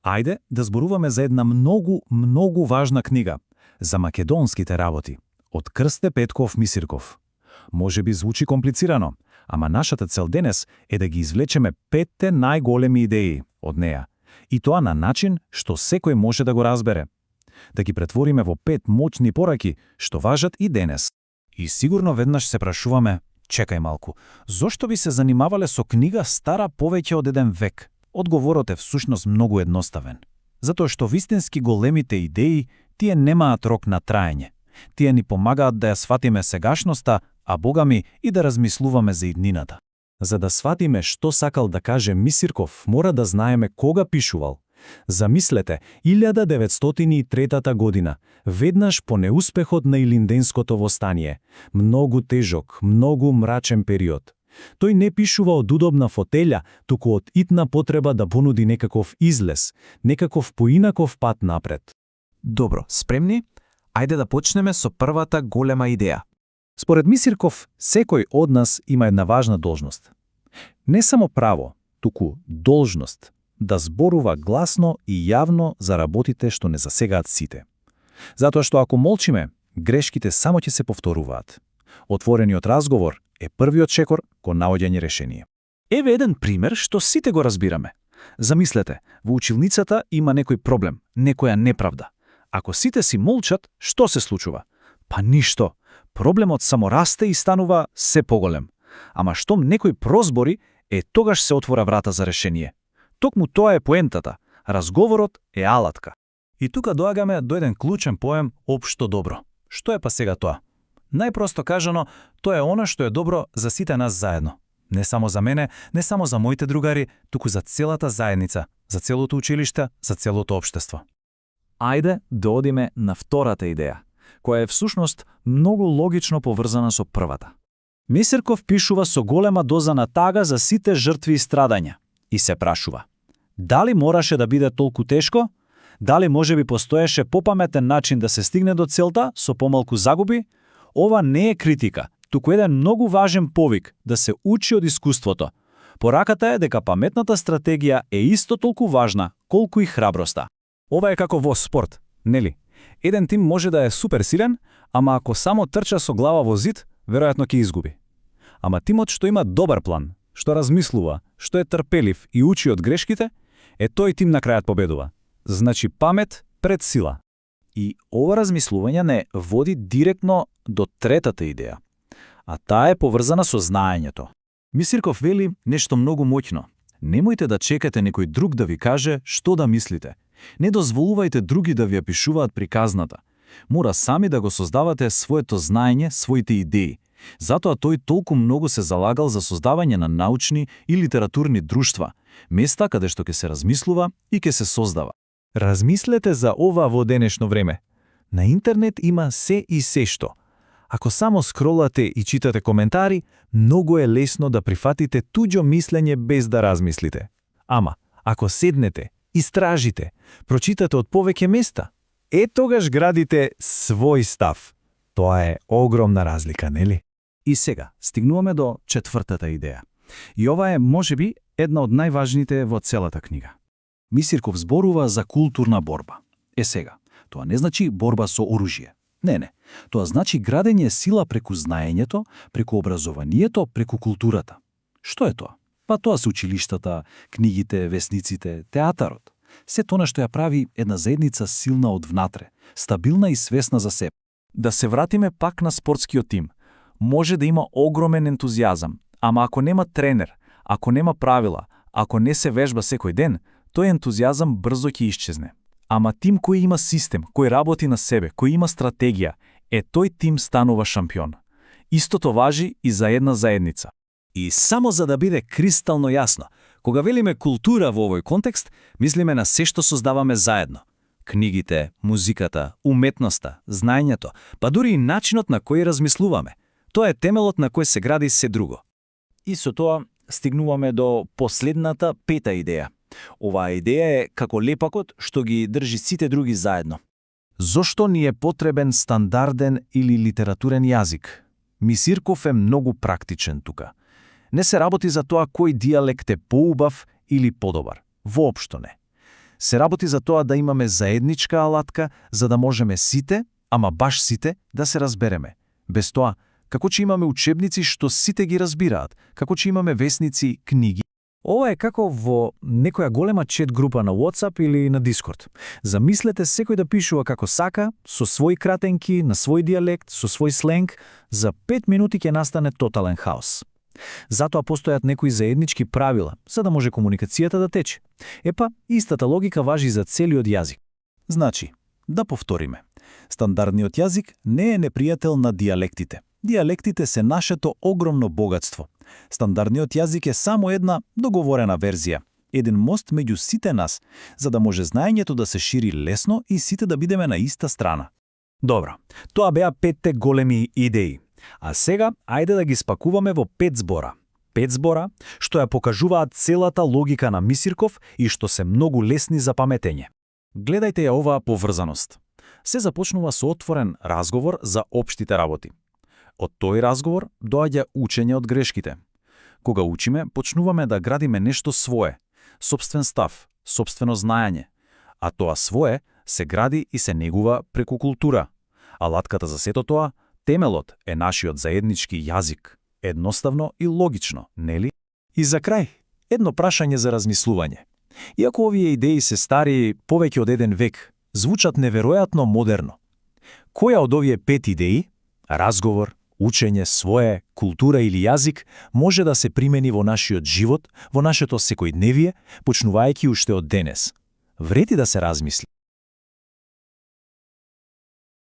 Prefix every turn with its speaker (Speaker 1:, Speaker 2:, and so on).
Speaker 1: Ајде да зборуваме за една многу важна книга, за македонските работи, од Крсте Петков Мисирков. Може би звучи комплицирано, ама нашата цел денес е да ги извлечеме 5 најголеми идеи од неа, и тоа на начин што секој може да го разбере. Да ги претвориме во 5 моćни пораки што важат и денес. И сигурно веднаш се прашуваме, чекај малку, зошто би се занимавале со книга стара повеќе од 1 век? Одговорот е всушност многу едноставен. Затоа што вистински големите идеи, тие немаат рок на траење. Тие ни помагаат да ја сватиме сегашноста, а богами и да размислуваме за иднината. За да сватиме што сакал да каже Мисирков, мора да знаеме кога пишувал. Замислете, 1903 година, веднаш по неуспехот на Илинденското востание. Многу тежок, многу мрачен период. Тој не пишува од удобна фотелја, туку од итна потреба да понуди некаков излез, некаков поинаков пат напред.
Speaker 2: Добро, спремни? Ајде да почнеме со првата голема идеја.
Speaker 1: Според Мисирков, секој од нас има една важна должност. Не само право, туку должност да зборува гласно и јавно за работите што не засегаат сите. Затоа што ако молчиме, грешките само ќе се повторуваат. Отворениот разговор е првиот чекор кон наоѓање решение.
Speaker 2: Еве еден пример што сите го разбираме. Замислете, во училницата има некој проблем, некоја неправда. Ако сите си молчат, што се случува? Па ништо. Проблемот само расте и станува се поголем. Ама штом некој прозбори, тогаш се отвора врата за решение. Токму тоа е поентата. Разговорот е алатка.
Speaker 1: И тука доаѓаме до еден клучен поем општо добро. Што е па сега тоа? Најпросто кажано, тоа е она што е добро за сите нас заедно. Не само за мене, не само за моите другари, туку за целата заедница, за целото училиште, за целото општество.
Speaker 2: Ајде да одиме на втората идеја, која е всушност многу логично поврзана со првата.
Speaker 1: Мисирков пишува со голема доза на тага за сите жртви и страдања и се прашува: дали мораше да биде толку тешко? Дали можеби постоеше попаметен начин да се стигне до целта со помалку загуби? Ова не е критика, туку еден многу важен повик да се учи од искуството. Пораката е дека паметната стратегија е исто толку важна колку и храброста. Ова е како во спорт, нели? Еден тим може да е супер силен, ама ако само трча со глава во зид, веројатно ќе изгуби. Ама тимот што има добар план, што размислува, што е трпелив и учи од грешките, тој тим на крајот победува. Значи памет пред сила. И ова размислување не води директно до третата идеја, а таа е поврзана со знаењето. Мисирков вели нешто многу моќно. Немојте да чекате некој друг да ви каже што да мислите. Не дозволувајте други да ви ја пишуваат приказната. Мора сами да го создавате своето знаење, своите идеи. Затоа тој толку многу се залагал за создавање на научни и литературни друштва, места каде што ќе се размислува и ќе се создава. Размислете за ова во денешно време. На интернет има се и се што. Ако само скролате и читате коментари, многу е лесно да прифатите туѓо мислење без да размислите. Ама, ако седнете, истражите, прочитате од повеќе места, тогаш градите свој став. Тоа е огромна разлика, нели? И сега, стигнуваме до четвртата идеја. И ова е, можеби, една од најважните во целата книга. Мисирков зборува за културна борба. Сега, тоа не значи борба со оружје. Не. Тоа значи градење сила преку знаењето, преку образованието, преку културата. Што е тоа? Па тоа се училиштата, книгите, весниците, театарот. Се тоа што ја прави една заедница силна од внатре, стабилна и свесна за себе. Да се вратиме пак на спортскиот тим. Може да има огромен ентузијазам, ама ако нема тренер, ако нема правила, ако не се вежба секој ден, тој ентузијазам брзо ќе исчезне. Ама тим кој има систем, кој работи на себе, кој има стратегија, тој тим станува шампион. Истото важи и за една заедница. И само за да биде кристално јасно, кога велиме култура во овој контекст, мислиме на се што создаваме заедно. Книгите, музиката, уметноста, знаењето, па дури и начинот на кој размислуваме. Тоа е темелот на кој се гради се друго. И со тоа стигнуваме до последната пета идеја. Оваа идеја е како лепакот што ги држи сите други заедно. Зошто ни е потребен стандарден или литературен јазик? Мисирков е многу практичен тука. Не се работи за тоа кој дијалект е поубав или подобар. Воопшто не.
Speaker 2: Се работи за тоа да имаме заедничка алатка, за да можеме сите, ама баш сите, да се разбереме. Без тоа, како че имаме учебници што сите ги разбираат, како че имаме весници, книги.
Speaker 1: Ова е како во некоја голема чет група на WhatsApp или на Discord. Замислете секој да пишува како сака, со своји кратенки, на свој дијалект, со свој сленг, за 5 минути ќе настане тотален хаос. Затоа постојат некои заеднички правила, за да може комуникацијата да тече. Епа, истата логика важи за целиот јазик.
Speaker 2: Значи, да повториме. Стандардниот јазик не е непријател на дијалектите. Дијалектите се нашето огромно богатство. Стандардниот јазик е само една договорена верзија, еден мост меѓу сите нас, за да може знаењето да се шири лесно и сите да бидеме на иста страна.
Speaker 1: Добро, тоа беа 5 големи идеи. А сега, ајде да ги спакуваме во 5 збора. 5 збора, што ја покажуваат целата логика на Мисирков и што се многу лесни за паметење.
Speaker 2: Гледајте ја оваа поврзаност. Се започнува со отворен разговор за општите работи. Од тој разговор доаѓа учење од грешките. Кога учиме, почнуваме да градиме нешто свое, сопствен став, сопствено знаење. А тоа свое се гради и се негува преку култура. Алатката за сето тоа, темелот е нашиот заеднички јазик. Едноставно и логично, нели?
Speaker 1: И за крај, едно прашање за размислување. Иако овие идеи се стари повеќе од 1 век, звучат неверојатно модерно. Која од овие 5 идеи, разговор, учење, свое, култура или јазик, може да се примени во нашиот живот, во нашето секојдневие, почнувајќи уште од денес? Вреди да се размисли.